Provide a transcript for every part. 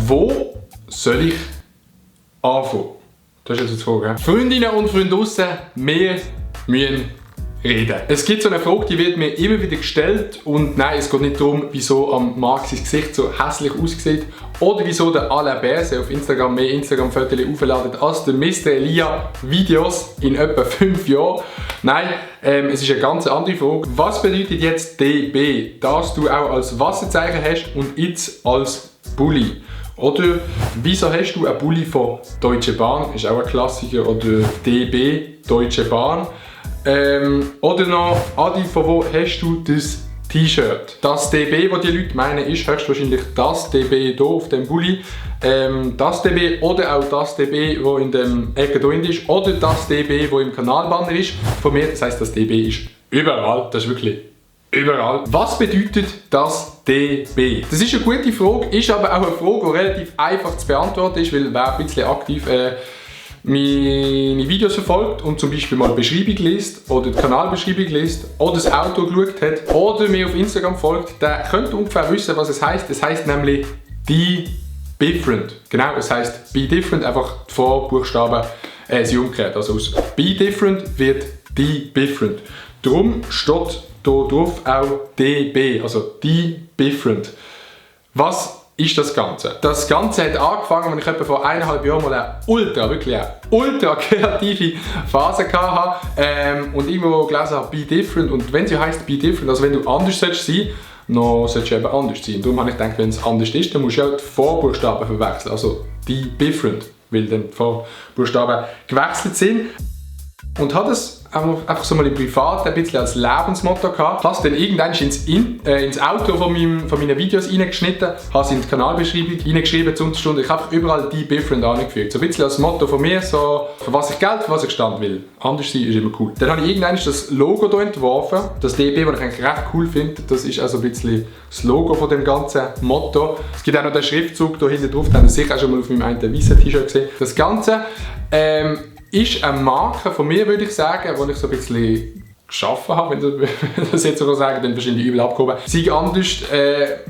Wo soll ich anfangen? Das ist jetzt die Frage. Freundinnen und Freunde draussen, wir müssen reden. Es gibt so eine Frage, die wird mir immer wieder gestellt und nein, es geht nicht darum, wieso am Marc sein Gesicht so hässlich aussieht oder wieso der Alain Berset auf Instagram mehr Instagram-Fotos aufladet als der Mr. Elia Videos in etwa 5 Jahren. Nein, es ist eine ganz andere Frage. Was bedeutet jetzt DB? Dass du auch als Wasserzeichen hast und jetzt als Bulli. Oder wieso hast du einen Bulli von Deutsche Bahn? Ist auch ein Klassiker. Oder DB, Deutsche Bahn. Oder noch, Adi, von wo hast du das T-Shirt? Das DB, das die Leute meinen, ist höchstwahrscheinlich das DB hier auf dem Bulli. Das DB oder auch das DB, das in dem Ecke hier ist. Oder das DB, das im Kanalbanner ist. Von mir, das heisst, das DB ist überall. Das ist wirklich überall. Was bedeutet das DB? Das ist eine gute Frage, ist aber auch eine Frage, die relativ einfach zu beantworten ist, weil wer ein bisschen aktiv meine Videos verfolgt und zum Beispiel mal die Beschreibung liest oder die Kanalbeschreibung liest oder das Auto geschaut hat oder mir auf Instagram folgt, der könnte ungefähr wissen, was es heisst. Es heisst nämlich Be Different. Genau, es heisst Be Different, einfach die Vorbuchstaben sind umgekehrt. Also aus Be Different wird Die Different. Darum steht hier drauf auch DB, also Die Different. Was ist das Ganze? Das Ganze hat angefangen, als ich etwa vor 1,5 Jahren mal eine ultra kreative Phase hatte und irgendwo gelesen habe, Be Different. Und wenn sie heisst Be Different, also wenn du anders sein sollst, dann sollst du eben anders sein. Und darum habe ich gedacht, wenn es anders ist, dann musst du auch die Vorbuchstaben verwechseln, also Die Different, weil dann die Vorbuchstaben gewechselt sind. Und habe das einfach so mal im Privat ein bisschen als Lebensmotto gehabt. Habe es dann irgendwann ins Auto von meinen Videos reingeschnitten, habe es in die Kanalbeschreibung reingeschrieben, zur Unterstunde. Ich habe überall Die Different angefügt. So ein bisschen als Motto von mir, so für was ich Geld, für was ich stand will. Anders sein ist immer cool. Dann habe ich irgendwann das Logo hier entworfen. Das DB, das ich eigentlich recht cool finde, das ist also ein bisschen das Logo von dem ganzen Motto. Es gibt auch noch den Schriftzug hier hinten drauf, den habt ihr sicher auch schon mal auf meinem einen weißen T-Shirt gesehen. Das Ganze ist eine Marke von mir, würde ich sagen, die ich so ein bisschen geschaffen habe, wenn du das jetzt so sagen, dann wahrscheinlich übel abgehoben. Sei anders,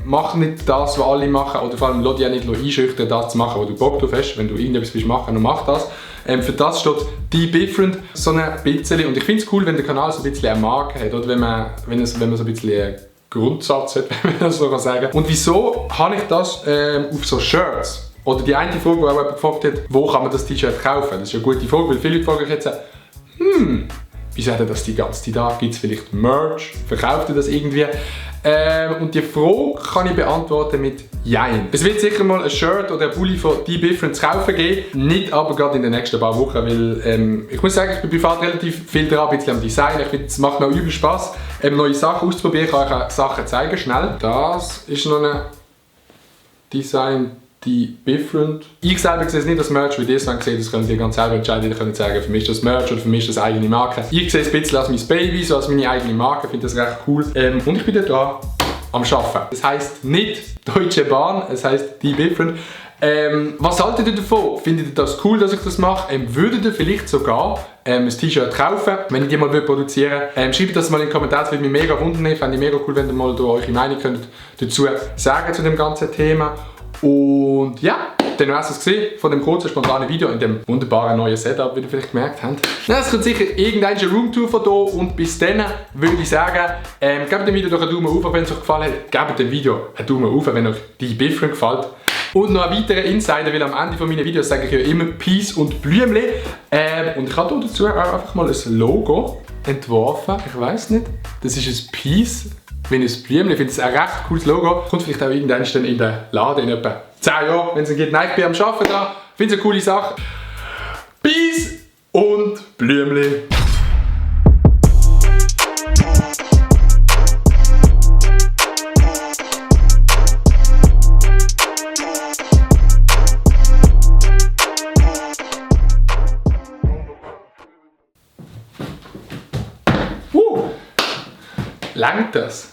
mach nicht das, was alle machen, oder vor allem lass dich auch nicht einschüchtern, das zu machen, wo du Bock drauf hast. Wenn du irgendetwas machen willst, dann mach das. Für das steht Die Different so ein bisschen. Und ich finde es cool, wenn der Kanal so ein bisschen eine Marke hat, oder wenn man so ein bisschen einen Grundsatz hat, wenn man das so sagen kann. Und wieso habe ich das auf so Shirts? Oder die eine Frage, die auch jemand gefragt hat, wo kann man das T-Shirt kaufen? Das ist eine gute Frage, weil viele Leute fragen jetzt, wieso hat er das die ganze Zeit da? Gibt es vielleicht Merch? Verkauft er das irgendwie? Und die Frage kann ich beantworten mit Jein. Es wird sicher mal ein Shirt oder ein Pulli von Die Different zu kaufen geben, nicht aber gerade in den nächsten paar Wochen, weil ich muss sagen, ich bin privat relativ viel dran, ein bisschen am Design. Ich finde, es macht noch übel Spass, neue Sachen auszuprobieren. Ich kann euch auch Sachen zeigen, schnell. Das ist noch ein Design. Die Different. Ich selber sehe es nicht als Merch, wie ihr es gesehen, das könnt ihr ganz selber entscheiden. Ihr könnt sagen, für mich ist das Merch oder für mich ist das eigene Marke. Ich sehe es ein bisschen als mein Baby, so als meine eigene Marke, finde das recht cool. Und ich bin da dran am Arbeiten. Das heisst nicht Deutsche Bahn, es heisst Die Different. Was haltet ihr davon? Findet ihr das cool, dass ich das mache? Würdet ihr vielleicht sogar ein T-Shirt kaufen, wenn ich die mal produzieren würde? Schreibt das mal in die Kommentare, das würde mich mega wundern. Fände ich mega cool, wenn ihr mal eure Meinung dazu sagen zu dem ganzen Thema. Und ja, dann war es gesehen von dem kurzen, spontanen Video in dem wunderbaren neuen Setup, wie ihr vielleicht gemerkt habt. Es kommt sicher irgendeine Roomtour von hier und bis dann würde ich sagen, gebt dem Video doch einen Daumen auf, wenn es euch gefallen hat. Gebt dem Video einen Daumen auf, wenn euch Die Different gefällt. Und noch ein weiterer Insider, weil am Ende von meinen Videos sage ich ja immer Peace und Blümchen. Und ich habe dazu auch einfach mal ein Logo entworfen. Ich weiß nicht, das ist ein Peace. Wenn ich es Blümchen, ich finde es ein recht cooles Logo. Kommt vielleicht auch irgendwann dann in den Laden in etwa 10 Jahren, wenn es geht. Nein, ich bin am Arbeiten dran. Ich finde es eine coole Sache. Peace und Blümchen. Langt das?